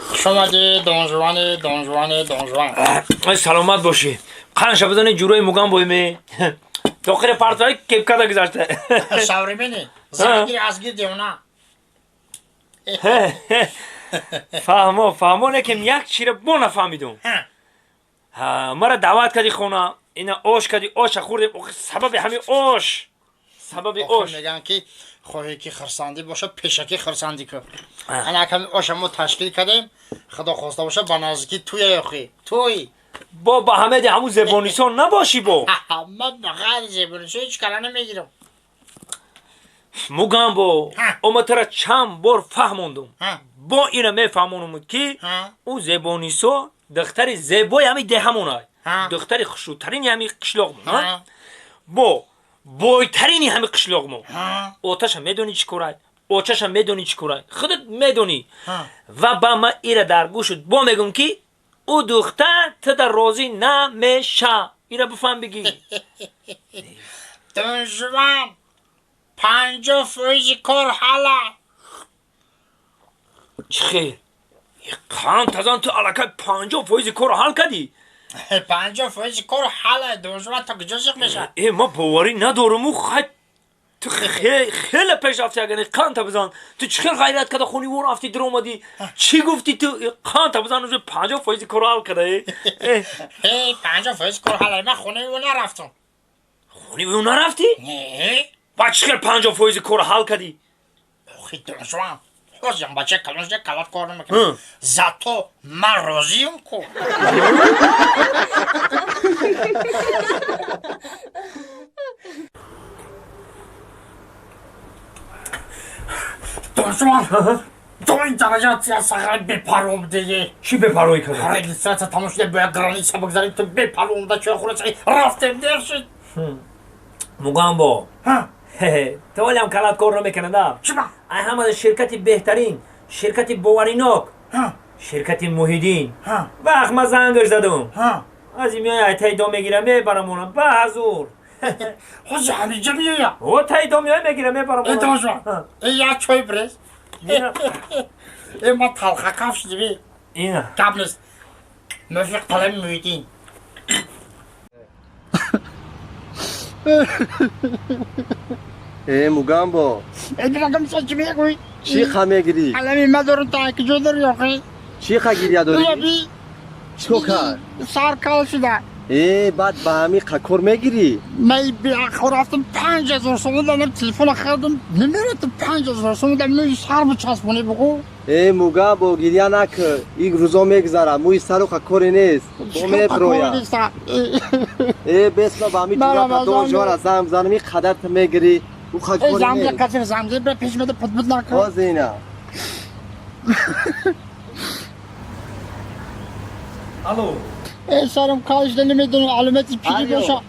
Хуш омадӣ, донжуани, донжуани, донжуан. Саломат бошӣ. Қанша бизани ҷурои мугам бойме. Тоқири партои кепкада гузашта. Современный. Загири аз гир девона. Фаҳмо, фаҳмо, лекин як чира бо нафаҳмидум. Мара даъват кардӣ хона, ина ош кардӣ, оша хӯрдем. Сабаби ҳамин ош. Сабаби ош. Мегӯянд ки хоҳӣ ки хурсандӣ боша, пешакӣ хурсандӣ кун. Ана ками оша мо ташкил кардем, худо хоста боша ба наздикӣ туя ёхӣ. Туй. Бо ба ҳамеди ҳамун зебонисон набошӣ бо. Ман ба ғайри зебонисон ҳеҷ кара намегирам. Мугамбо, ома тара чанд бор фаҳмондум. Бо ина мефаҳмонум ки ӯ зебонисо духтари зебои ҳами деҳамонай. Духтари хушрӯтарини ҳами қишлоқмон. Бо бойтарини ҳами қишлоқмо. Оташа медонӣ чӣ корай? Очаша медонӣ чӣ корай? Худат медонӣ. Ва ба ма ира дар гӯшут бо мегӯм ки ӯ духтар туда розӣ намеша. Ира бифаҳм бигӣ. Донжуан, 50% кор ҳала. Чӣ хел? Қан тазан ту аллакай 50% корро ҳал кардӣ? 50% кор ҳала, донжуан, то куҷо зиқ мешавад? Э, ман боварӣ надорам, ӯ хай ту хеле пеш рафти, агар қанта бизан. Ту чӣ хел ғайрат карда хони во рафти дуромадӣ? Чӣ гуфтӣ ту? Қанта бизан, уже 50% корро ҳал карда. Э, 50% кор ҳала. Ман хонаи ӯ нарафтам. Хонаи ӯ нарафтӣ? Не. Ба чӣ хел 50% корро ҳал кардӣ? Охи, донжуан, ҳозирам бача калон шуда калат кор намекунад. Зато ман розиам ку. Донжуан, то ин дараҷа сағари бепарво будеи. Чӣ бепарвоӣ карда? Регистрация тамом шуда, бояд граница бигзарем, ту бепарво буда чой хӯра рафтем, дер шуд. Мугамбо, ту ҳолиам калат кор намекунада. Чиба? Ай ҳамада ширкати беҳтарин, ширкати боваринок, ширкати Муҳиддин. Вақт ман зангаш задум. Аз ин меоя, ай таи дом мегира, мебарамона ба ҳазур. Ҳозир ҳамиҷа меоя? О, таи дом меоя, мегира, мебарамона. Э, донжуан, э, як чой бирез. Э, ман талхакаф шудиби. Ина. Гап нест. Муфиқ талаби Муҳиддин. Э, Мугамбо. Э, дирагам, са чӣ мегӯӣ? Чӣ ха мегирӣ? Алами ма дорум, та куҷо дорӣ охи? Чӣ ха гиря дорӣ? Раби. Чӣ кор кард? Сар кал шуда. Э, баъд ба ҳамин қа кор мегирӣ? Ман беақл рафтам, 5000 сомон дадам, телефона харидам, намератам, 5000 сомон дадам, мӯи сар бичаспонӣ бугӯ. Э, Мугамбо, гиря накун, ин рӯзо мегузарад, мӯи сару қа коре нест, бо меброя. Э, бес, ма ба ҳамин ҷура донжуара занг бизанам, ин қадар ту мегирӣ, ӯ қа коре нест. Замза, замза, бе пеш меда, пут-пут накун. Ҳозир ина. Алло. Э, сарам кал шуда, намедонам, аломати пирӣ боша,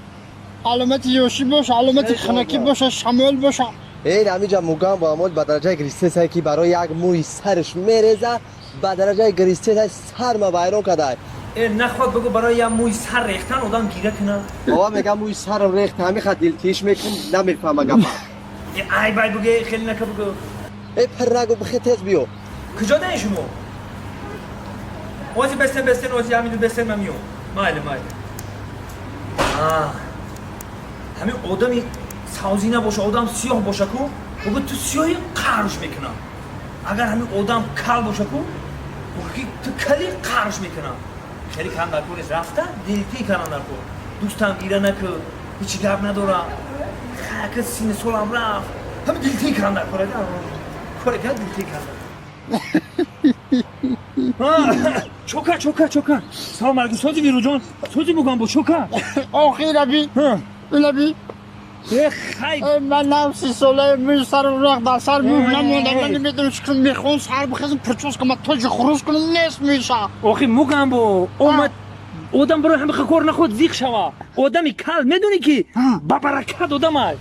аломати ёшӣ боша, аломати хунакӣ боша, шамол боша. Э, ҳамиҷа Мугамбо амол ба дараҷаи гиристесае ки барои як мӯи сараш мереза, ба дараҷаи гиристесай сарма вайрон кардай. Э, нахоҳад бигӯ, барои як мӯи сар рехтан одам гира кунад. Бобо, мегам мӯи сарам рехт, ҳамин хат дилтиш мекунам, намефаҳма гапа. Э, ай бай буге, хеле нака бугӯ. Э, пир нагӯ, бихе тез биё. Куҷо даи шумо? Ози бестен, бестен, ози ҳамину бестен, ман миём. Майли, майли. Ҳамин одами савзӣ набоша, одам сиёҳ боша ку, бугӯ ту сиёҳи, қарш мекунам. Агар ҳамин одам кал боша ку, бугӯ ки ту кали, қарш мекунам. Хеле кам дар кор нест, рафта дилтӣ кардан дар кор. Дӯстам, гира накӯ, ҳеҷ гап надорам. Хака сини солам рафт. Ҳамин дилтӣ кардан дар кор. Коре кард, дилтӣ кардан. Чока, чока, чока. Салом алейкум, сози Вируҷон, сози Мугамбо, чока. Охи, раби. Раби. Э, хай. Ман нав 30 сола, мӯи сарам рахт, дар сар мӯ намонда, ман намедонам чӣ кунам, мехоҳам сар бихезам, прическа ма тоҷи хурӯс кунам, нест мӯи сар. Охи, Мугамбо, омад одам барои ҳамин кор нахоҳад зиқ шава. Одами кал медонӣ ки ба баракат одамай.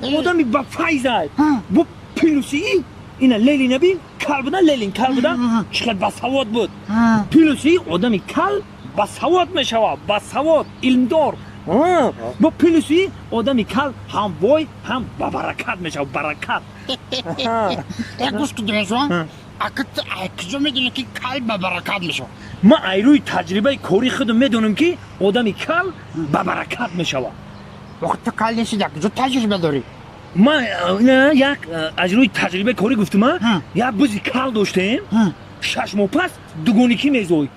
Одами ба файзай. Бо плюси ина Ленин набин, кал будан, Ленин кал будан, чӣ қадр басавод буд. Плюси одами кал басавод мешавад, басавод, илмдор. Бо плюси одами кал ҳам бой, ҳам ба баракат мешавад, баракат. Э, гӯш ку, донжуан. Ака ту куҷо медонӣ ки кал ба баракат мешавад? Ман ай рӯи таҷрибаи кории худам медонам ки одами кал ба баракат мешавад. Вақт ту кал нестӣ, дар куҷо таҷриба дорӣ? Ман як аз рӯи таҷрибаи корӣ гуфтам, як бузи кал доштем, 6 моҳ пас дугоникӣ мезоид.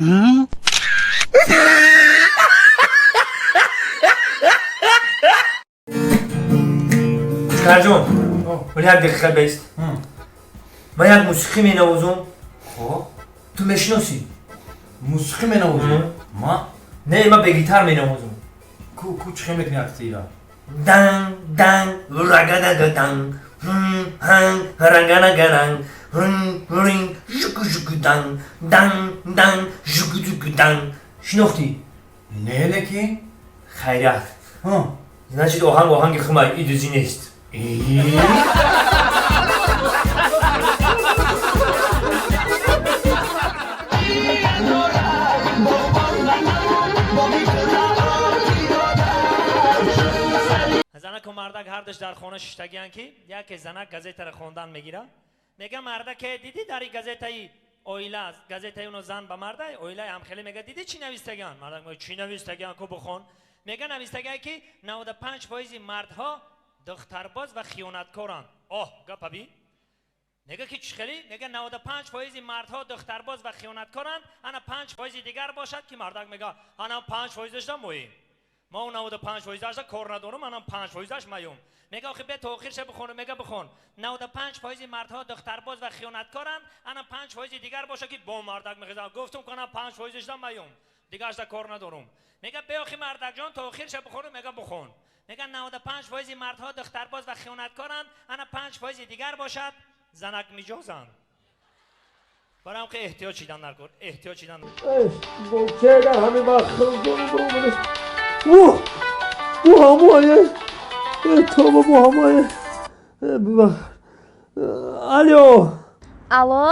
Карҷон, вали як дақиқа бест. Ман як мусиқӣ менавозам. Хоб. Ту мешиносӣ? Мусиқӣ менавозӣ? Ма? Не, ман бе гитар менавозам. Ку ку чӣ хел мекунӣ актира? Дан дан рагадагадан ҳан раганаганан рин рин жуку жуку дан дан дан жуку жуку дан. Шинохтӣ? Не, лекин. Хайрат. Значит, оҳанг оҳанги хумай, идузӣ нест. Занаку мардак ҳардуш дар хона шиштагиянд ки яке занак газетаро хондан мегирад. Мега мардаке дидӣ дар газетаи оила, газетаи уно зан ба марда, оилаи ҳамхеле мега дидӣ чӣ навистагиан? Мардак мега чӣ навистагиан ку бихон. Мега навистагиан ки 95% мардҳо духтарбоз ва хиёнаткоранд. Оҳ, гапа би? Мега ки чӣ хелӣ? Мега 95% мардҳо духтарбоз ва хиёнаткоранд, ана 5% дигар бошад ки мардак мега ана 5%-аш моем. Ма 95%-аш кор надорам, анам 5%-аш маём. Мега охи бе то охирша бихон, мега бихон. 95% мардҳо духтарбоз ва хиёнаткоранд, ана 5% дигар боша ки бо мардак мехезам. Гуфтум ки ана 5%-аш маём. Дигарашда кор надорам. Мега бе охи мардакҷон то охирша бихон, мега бихон. Мега 95% мардҳо духтарбоз ва хиёнаткоранд, ана 5% дигар бошад занак миҷозанд. Барам ки эҳтиёҷ шидан наркор, эҳтиёҷ шидан. Бо чегар ҳамин вақт хилдон О, бу ҳамое, тоба бу ҳамое. Алло. Алло.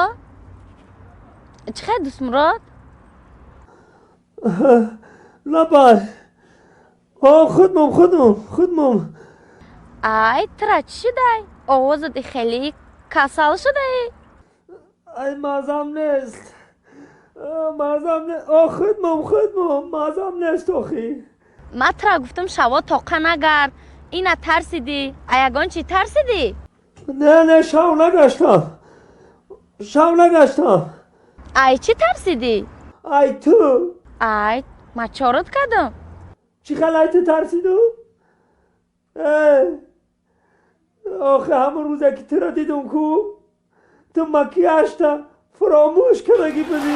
Чӣ хел Дӯстмурод? Лабай. О, худмом, худмом, худмом. Ай, тра чӣ шудай? Овозат хеле касал шудаи? Ай, мазам нест. Мазам нест. О, худмом, худмом, мазам нест охи. Ман тра гуфтам шаво тоқа нагард. Ина тарсидӣ? А ягон чӣ тарсидӣ? Не, не, шав нагаштам. Шав нагаштам. Ай чӣ тарсидӣ? Ай ту. Ай, ман чорот кардам. Чӣ хел ай ту тарсидум? Охи ҳамон рӯзе ки туро дидум ку, ту макияжта фаромӯш кардагӣ будӣ.